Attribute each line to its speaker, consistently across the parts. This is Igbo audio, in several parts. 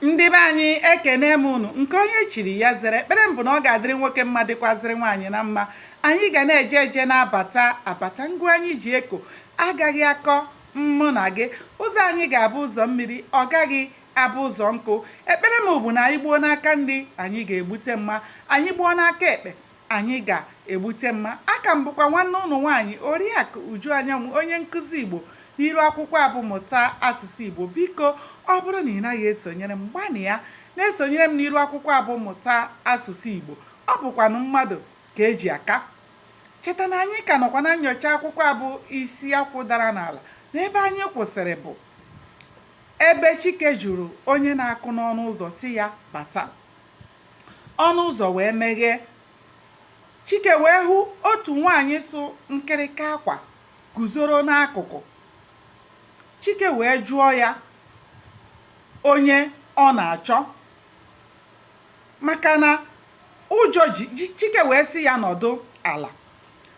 Speaker 1: Ndị be anyị, ekene m unu. Nke onye chiri ya zere. Ekpere m bụ na ọ ga-adịrị nwoke mma, dịkwazịrị nwaanyị na mma. Anyị ga na-eje eje, na-abata abata. Ngwa, anyị ji eko agaghị akọ mụ na gị. Ụzọ anyị ga-abụ ụzọ mmiri, ọ gaghị abụ ụzọ nkụ. Ekpere m bụ na anyị gbuo n'aka nri, anyị ga-egbute mma. Anyị gbuo n'aka ekpe, anyị ga-egbute mma. Aka m bụkwa nwanne ụnụ nwaanyị, Oriakụ Uju Anyanwụ, onye nkụzi Igbo n'iru akwụkwọ abụ Mụta Asụsụ Igbo. Biko, ọ bụrụ na ị naghị esonyere m, gbanịa na-esonyere m n'iru akwụkwọ abụ Mụta Asụsụ Igbo. Ọ bụkwanụ mmadụ ka eji aka. Cheta na anyị ka nọkwa na nyocha akwụkwọ abụ Isi Akwụ Dara N'ala. N'ebe anyị kwụsịrị bụ ebe Chike jụrụ onye na-akụ n'ọnụ ụzọ, si ya bata. Ọnụ ụzọ wee meghee, Chike wee hụ otu nwaanyị sụ nkịrịka akwa guzoro n'akụkụ. Chike wee jụọ ya onye ọ na-achọ, maka na ụjọ ji Chike. Wee sị ya nọdụ ala,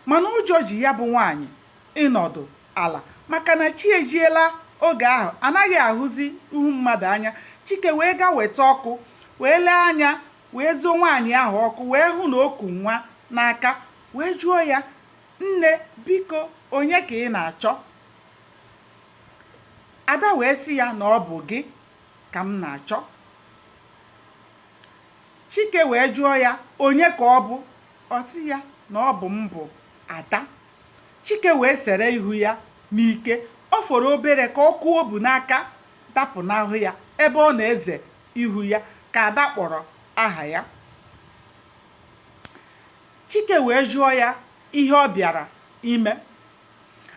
Speaker 1: mana ụjọ ji ya bụ nwaanyị ịnọdụ ala, maka na chi ejiela oge ahụ, anaghị ahụzi ihu mmadụ anya. Chike wee gaa weta ọkụ, wee lee anya, wee zoo nwaanyị ahụ ọkụ, wee hụ na o ku nwa n'aka, wee jụọ ya, "Nne, biko, onye ka ị na-achọ?" Ada wee sị ya na ọ bụ gị ka m na-achọ. Chike wee jụọ ya onye ka ọ bụ. Ọ sị ya na ọ bụ m bụ Ada. Chike wee sere ihu ya n'ike. Ọ fọrọ obere ka ọkụ o bu n'aka dapụ n'ahụ ya ebe ọ na-eze ihu ya ka Ada kpọrọ aha ya. Chike wee jụọ ya ihe ọ bịara ime.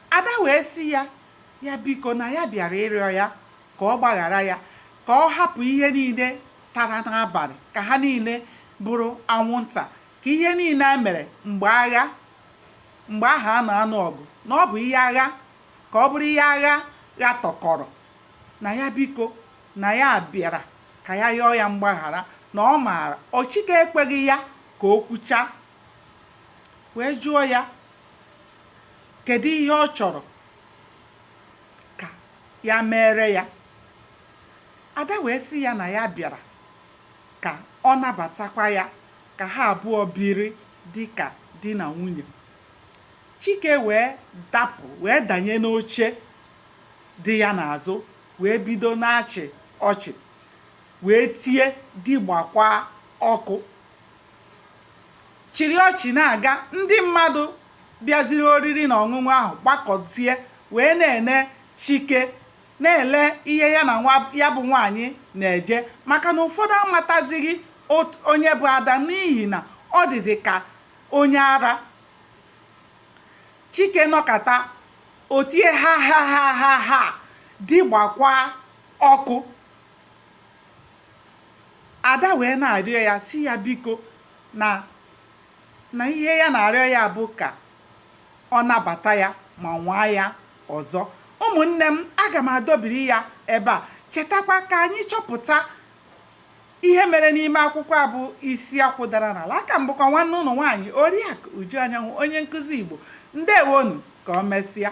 Speaker 1: Ada wee sị ya, ya biko, na ya bịara ịrịọ ya ka ọ gbaghara ya, ka ọ hapụ ihe niile tara n'abalị, ka ha niile bụrụ anwụnta, ka ihe niile a mere mgbe agha, mgbe ahụ a na-anụ ọgụ, na ọ bụ ihe agha, ka ọ bụrụ ihe agha ghatọkọrọ, na ya biko, na ya bịara ka ya yọọ ya mgbaghara na ọ maara. Chike ekweghị ya ka o kwuchaa, wee jụọ ya kedu ihe ọ chọrọ ka ya mere ya. Ada wee sị ya na ya bịara ka ọ nabatakwa ya, ka ha abụọ biri dịka di na nwunye. Chike wee dapụ, wee danye n'oche dị ya n'azụ, wee bido na-achị ọchị, wee tie di gbakwa ọkụ, chịrị ọchị na-aga. Ndị mmadụ bịaziri oriri na ọṅụṅụ ahụ gbakọzie, wee na-ene Chike, na-ele ihe ya na ya bụ nwaanyị na-eje, maka na ụfọdụ amatazighị onye bụ Ada, n'ihi na ọ dịzi ka onye ara. Chike nọkata, o tie, "Ha ha ha ha ha, di gbakwa ọkụ." Ada wee na-arịọ ya, si ya biko, na ihe ya na-arịọ ya bụ ka ọ nabata ya ma nwaa ya ọzọ. Ụmụnne m, aga m adọbiri ya ebe a. Chetakwa ka anyị chọpụta ihe mere n'ime akwụkwọ a bụ Isi Akwụ Dara N'ala. Aka m bụkwa nwanne ụnụ nwaanyị, Oriakụ Uju Anyanwụ, onye nkụzi Igbo. Ndewonu, ka ọ mesịa.